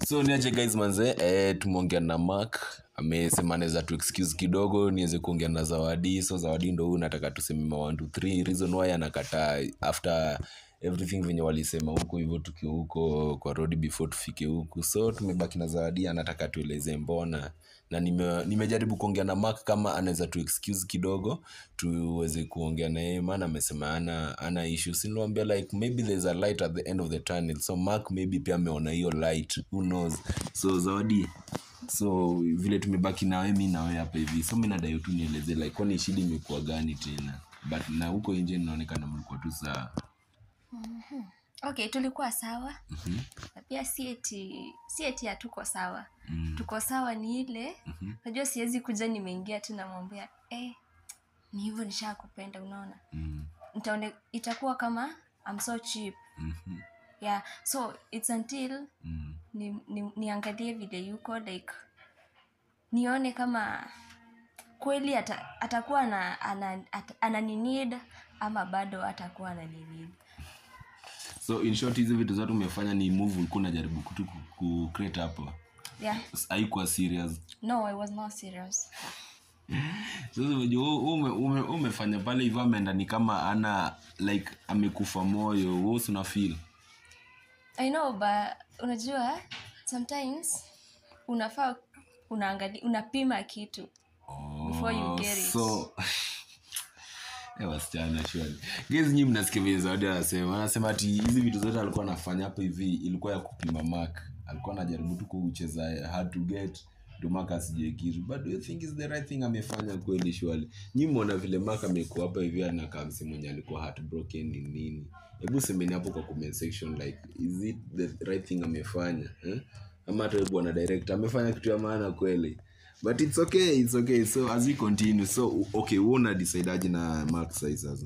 So niaje guys manze, tumeongea na Mark, amesema anaweza tu excuse kidogo niweze kuongea na Zawadi. So Zawadi ndo huyu nataka tuseme ma 1 2 3 reason why anakataa after everything venye walisema huko hivyo tukiwa huko kwa road before tufike huku. So tumebaki na Zawadi, anataka tueleze mbona, na nimejaribu kuongea na Mark kama anaweza tu excuse kidogo tuweze kuongea na yeye, maana amesema ana issue. Si niliwaambia like maybe there's a light at the end of the tunnel, so Mark maybe pia ameona hiyo light, who knows. So Zawadi, so vile tumebaki na wewe, mimi na wewe hapa hivi, so mimi nadai tu nieleze like kwani shida imekuwa gani tena, but na huko nje inaonekana mlikuwa tu sawa. Okay, tulikuwa sawa. Na pia si eti hatuko sawa. Tuko sawa ni ile, najua siwezi kuja nimeingia tu namwambia, "Eh, ni hivyo, nishakupenda," unaona? Itakuwa kama I'm so cheap. Yeah, so it's until niangalie vile yuko, like nione kama kweli atakuwa ananineed ama bado atakuwa ananineed. So in short, hizi vitu zote umefanya ni move ulikuwa unajaribu kutu ku create hapo? Yeah. Haikuwa serious? No, I was not serious. Sasa unajua wewe umefanya pale hivyo, ameenda ni kama ana like amekufa moyo. Wewe una feel? I know, but unajua sometimes unafaa unaangalia, unapima kitu before you get it. So wasichana surely. Guys, nyinyi mnasikia vile Zawadi anasema. Anasema ati hizi vitu zote alikuwa anafanya hapo hivi ilikuwa ya kupima Mark. Alikuwa anajaribu tu kucheza hard to get ndio Mark asijue kitu. But do you think is the right thing amefanya kweli surely? Nyinyi mmeona vile Mark amekuwa hapa hivi, anakaa msee mwenye alikuwa heartbroken ni nini? Hebu semeni hapo kwa comment section, like is it the right thing amefanya? Eh? Ama hata wewe bwana director, amefanya kitu ya maana kweli? But it's okay, it's okay. So as we continue, so okay, wewe una decide aje na Mark sai sasa?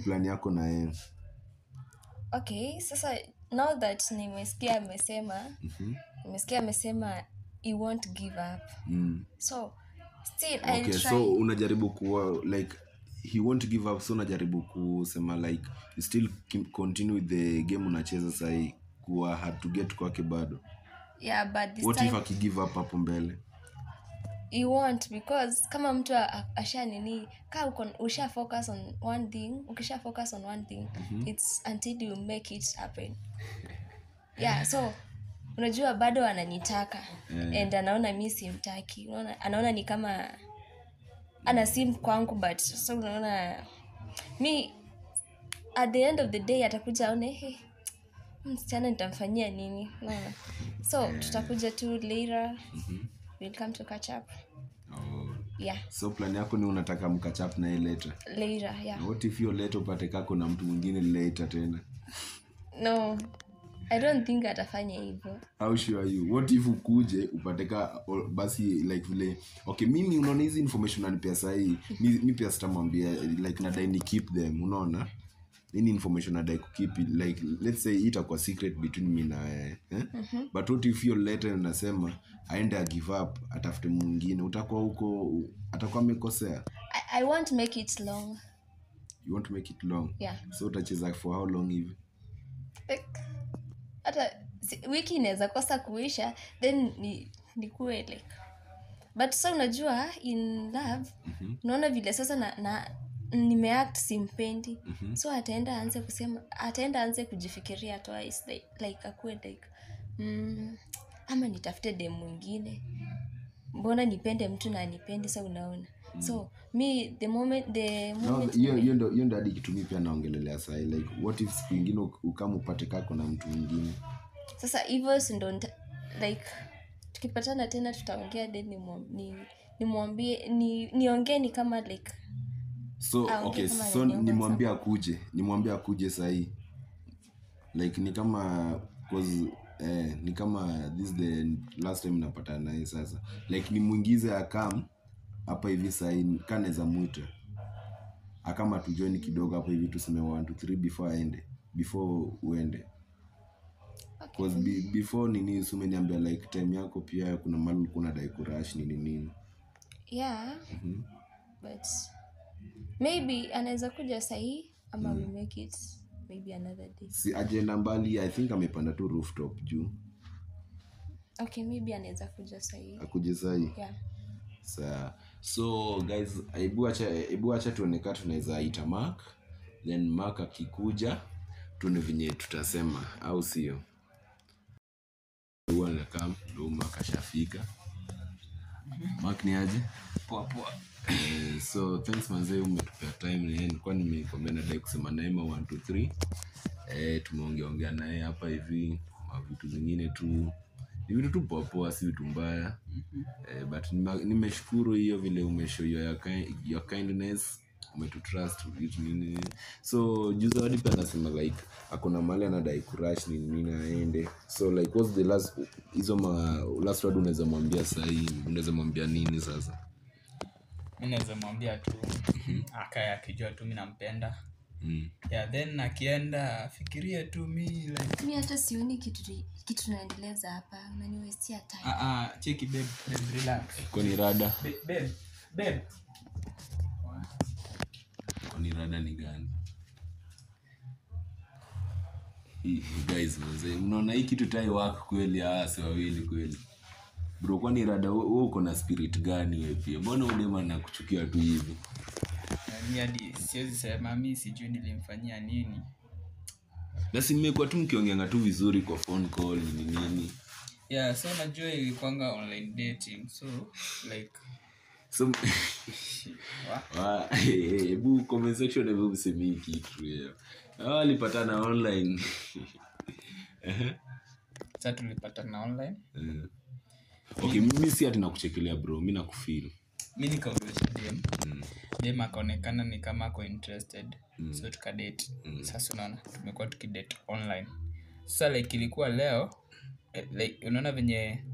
Plan yako na yeye? Okay, sasa now that nimesikia amesema he won't give up, so still I'll Okay, try. So unajaribu kuwa like he won't give up, so unajaribu kusema like you still continue with the game unacheza sahi, kuwa hard to get kwake bado? Yeah, but this What time if akigive up hapo mbele? He won't, because kama mtu asha nini, ka uko usha focus on one thing, ukisha focus on one thing, it's until you make it happen. Yeah, so unajua bado ananitaka and anaona mi simtaki, unaona? Anaona ni kama ana sim kwangu, but so unaona mi at the end of the day atakuja aone, "Hey, msichana nitamfanyia nini?" Unaona? So tutakuja tu later, we'll come to catch up. Oh. Yeah. So plan yako ni unataka mcatch up na yeye later? Later, yeah. Na what if hiyo later upate kako na mtu mwingine later tena? No, I don't think atafanya hivyo. How sure are you? What if ukuje upate ka basi like vile, okay, mimi unaona hizi information unanipea sahii, mi pia sitamwambia, like nadai ni keep them, unaona? Nini information nadai kukeep it, like let's say itakuwa secret between me na wewe, eh? But what if hiyo later unasema aende a give up, atafute mwingine, utakuwa huko atakuwa amekosea? I won't make it long. You want to make it long? Yeah. So utacheza for how long hivi? Like, hata wiki inaweza kosa kuisha, then ni nikuwe like, but sa unajua in love, unaona vile sasa na nimeact simpendi, so ataenda aanze kusema, ataenda aanze kujifikiria twice, like akuwe like, ama nitafute dem mwingine, mbona nipende mtu na anipendi?" Sa unaona, so mi the No, moment hiyo ndo hadi kitu mi pia naongelelea sahi. Like what if siku ingine ukama upate kako na mtu mwingine? Sasa hivyo si ndo like tukipatana tena tutaongea, then nimwambie niongee ni kama like So aongee okay, kama so ananiomba. Nimwambie akuje sahii, like ni kama 'cause ni kama this is the last time napatana naye sasa, like nimwingize akam hapa hivi sahii, ka naweza mwita akama tujoin kidogo hapo hivi, tuseme 1 2 3 before aende, before uende. 'Cause before nini, si umeniambia like time yako pia kuna mahali ulikuwa unadai kurush, nini nini? Yeah, but maybe anaweza kuja sahii ama we make it Maybe another day. Si agenda mbali, I think amepanda tu rooftop juu. Okay, maybe anaweza kuja sahii. Akuje sahii? Yeah. Sawa. So guys, hebu acha tuone kama tunaweza ita Mark. Then Mark akikuja tuone venye tutasema, au sio? Huwa anakaa ndio Mark ashafika. Mark ni aje? Poa poa. So thanks manze, umetupea time. Nilikuwa nimekwambia nadai kusema naye ma 1 2 3. Tumeongeongea naye hapa hivi ma vitu zingine tu. Ni vitu tu poa poa, si vitu mbaya. But nimeshukuru hiyo vile umeshow your kindness, umetutrust vitu nini. So juzi hadi pia anasema like akona mahali anadai kurash nini nini aende. So like what's the last hizo ma last word unaweza mwambia sahi? Unaweza mwambia nini sasa? Mimi naweza mwambia tu akae akijua tu mimi nampenda. Yeah, then akienda afikirie tu mi like mi hata sioni kitu tunaendeleza hapa, unaniwestia time. Cheki babe, relax. Kwani rada? Babe. Kwani rada ni gani? Guys, mzee, mnaona hii kitu tai work kweli? Si wawili kweli. Bro, kwani rada wewe uko na spirit gani wewe pia? Mbona udema anakuchukia tu hivi? Mimi hadi siwezi sema, mimi sijui nilimfanyia nini. Na si mmekuwa tu mkiongeanga tu vizuri kwa phone call ni nini? Yeah, so unajua ilikuanga online dating. So like so hebu comment section hebu mseme kitu hiyo. Walipatana online. Sasa tulipatana online. Okay, mimi si ati nakuchekelea bro, mimi nakufeel. Mimi nikaongelesha dem. Dem akaonekana ni kama ako interested. So tukadate. Sasa unaona tumekuwa tukidate online. Sasa like ilikuwa leo like unaona venye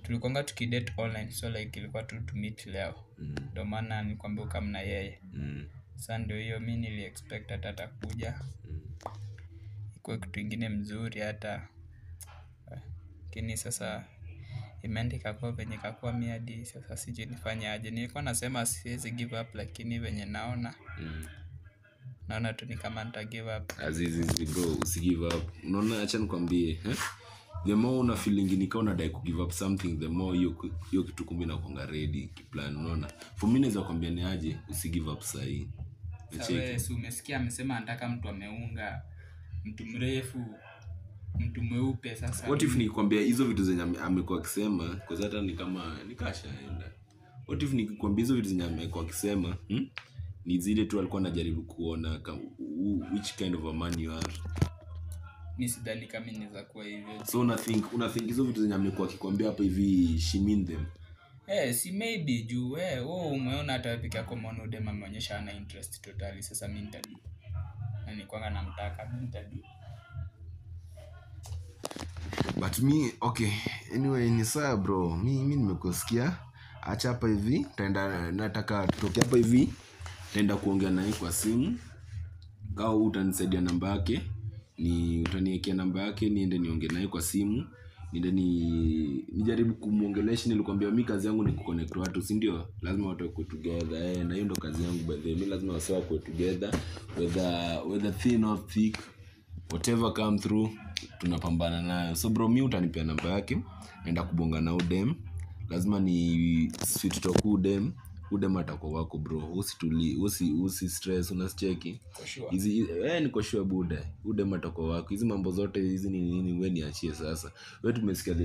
tulikuwa tukidate online, so like ilikuwa tu to meet leo. Ndio maana nilikwambia kama na yeye. Sasa ndio hiyo mimi nili expect hata atakuja. Ikuwe kitu kingine mzuri hata. Lakini sasa imeenda ikakuwa venye ikakuwa, mimi hadi sasa sijui nifanye aje. Nilikuwa nasema siwezi give up, lakini venye naona naona tu ni kama nita give up. Azizi bro, usi give up. Unaona, acha nikwambie, the more una feeling ni kama unadai ku give up something, the more hiyo kitu kumbe inakuanga ready kiplan. Unaona, for me naweza kuambia ni aje, usi give up sahi. Wewe si umesikia amesema anataka mtu ameunga, mtu mrefu, mtu mweupe. Sasa what if nikikwambia hizo vitu zenye amekuwa akisema, kwa hata ni kama nikashaenda. What if nikikwambia hizo vitu zenye amekuwa akisema, ni zile tu alikuwa anajaribu kuona which kind of a man you are. Mimi sidhani kama inaweza kuwa hivyo. So una think hizo vitu zenye amekuwa akikwambia hapo hivi, she mean them? Si maybe juu wewe umeona hata peke yako umeona udem ameonyesha ana interest totally. Sasa mimi nitadu. Na nilikuwa namtaka, mimi nitadu. But me, okay, anyway ni sawa bro. Mimi nimekusikia. Acha hapa hivi, taenda nataka tutoke hapa hivi. Taenda kuongea naye kwa simu. Kama utanisaidia namba yake, ni utaniwekea namba yake niende niongee naye kwa simu. Niende nijaribu kumuongelesha. Nilikwambia mimi kazi yangu ni kuconnect watu, si ndio? Lazima watu wakuwe together. Na hiyo ndo kazi yangu by the way. Mimi lazima wase wakuwe together, whether thin or thick, whatever come through tunapambana nayo. So bro, mimi utanipea namba yake, naenda kubonga na udem. Lazima ni sweet talk udem. Udem atakuwa wako bro. Usi stress, unasicheki. Hizi niko sure buda. Udem atakuwa wako. Hizi mambo zote hizi ni nini wewe niachie sasa. Wewe tumesikia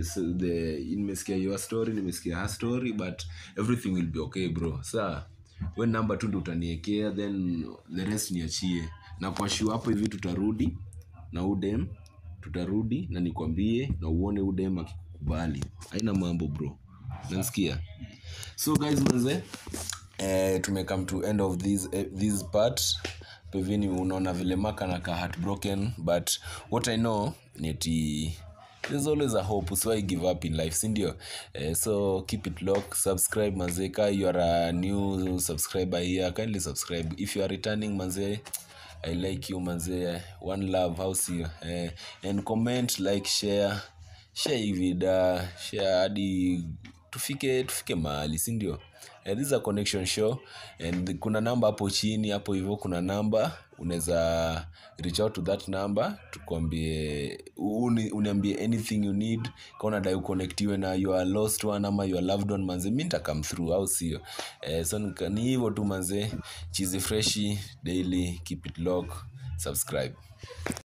nimesikia your story, nimesikia her story, but everything will be okay bro. Sawa. Wewe namba tu ndio utaniwekea, then the rest niachie. Na kwa sure hapo hivi tutarudi na udem, tutarudi na nikwambie na uone udem akikubali. Haina mambo bro. Unasikia? So guys manze, tume come to end of this part. Pevini unaona vile Mark anakaa heartbroken, but what I know ni ati there's always a hope, so I give up in life, si ndio? So keep it locked, subscribe manze. Ka you are a new subscriber here, kindly subscribe. If you are returning manze, I like you manze, one love, house you. And comment, like, share hii vida, share hadi tufike mahali, si ndio? This is a connection show, and kuna namba hapo chini hapo hivyo, kuna namba Unaweza reach out to that number, tukwambie, uniambie anything you need. Kama unadai uconnectiwe na your lost one ama your loved one, manze mi nita come through, au sio? So ni hivyo tu manze. Chizi Freshi Daily, keep it locked, subscribe.